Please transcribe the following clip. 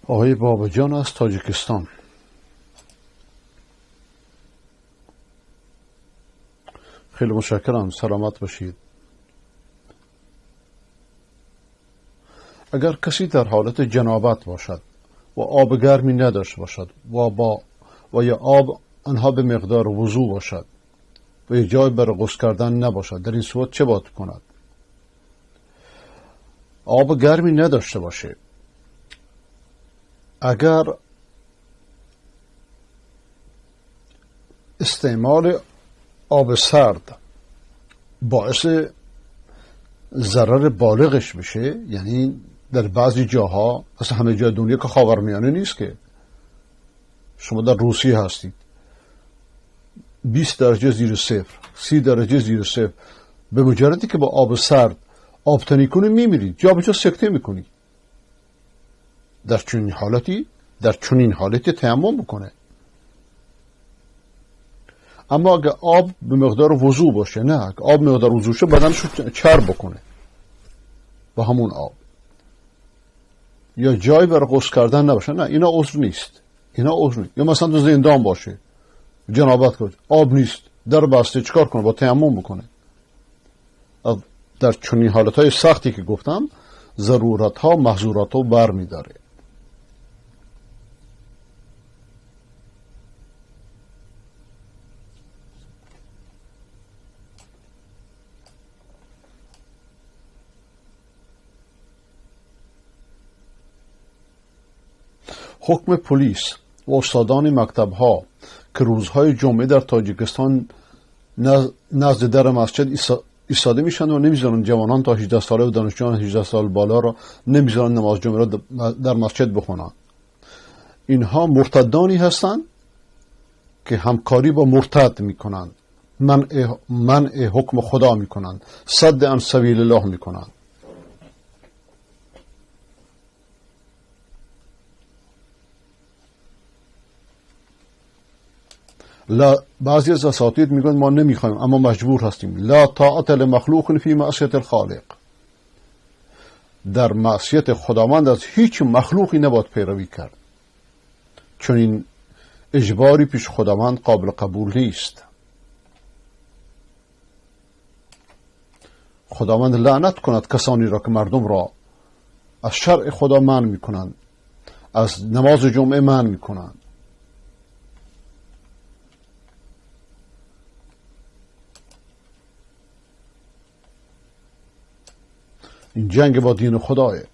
آقای باباجان از تاجیکستان. خیلی متشکرم، سلامت باشید. اگر کسی در حالت جنابت باشد و آب گرمی نداشته باشد و یا آب آنها به مقدار وضو باشد و یا جای برای غسل کردن نباشد، در این صورت چه باید کند؟ آب گرمی نداشته باشه، اگر استعمال آب سرد باعث ضرر بالغش بشه، یعنی در بعضی جاها، اصلا همه جای دنیا که خاورمیانه نیست که، شما در روسیه هستید 20 درجه زیر صفر، 30 درجه زیر صفر، به مجردی که با آب سرد آب تنی کنی میمیرید، جا به جا سکته میکنی. در چنین حالتی تیمم بکنه. اما اگه آب به مقدار وضو باشه، نه، اگه آب مقدار وضو شه بدنشو چرب بکنه با همون آب، یا جای برای غسل کردن نباشه، نه، اینا عذر نیست، اینا عذر نیست. یا مثلا تو زندان باشه، جنابت کنه، آب نیست، در بسته، چیکار کنه؟ با تیمم بکنه. در چنین حالتهای سختی که گفتم، ضرورت ها محظورات ها بر میداره. حکم پلیس و استادان مکتب ها که روزهای جمعه در تاجیکستان نزد در مسجد ایستاده میشن و نمیذارن جوانان تا 18 ساله و دانشجویان 18 سال بالا را نمیذارن نماز جمعه را در مسجد بخونن. اینها مرتدانی هستند که همکاری با مرتد میکنند، منع حکم خدا میکنند، صد عن سبیل الله میکنند. لا، بعضی از اساتید میگن ما نمیخوایم اما مجبور هستیم. لا طاعت لمخلوق فی معصیت الخالق، در معصیت خداوند از هیچ مخلوقی نباید پیروی کرد، چون این اجباری پیش خداوند قابل قبول نیست. خداوند لعنت کند کسانی را که مردم را از شرع خدا منع میکنند، از نماز جمعه منع میکنند. این جنگ با دین خدایه.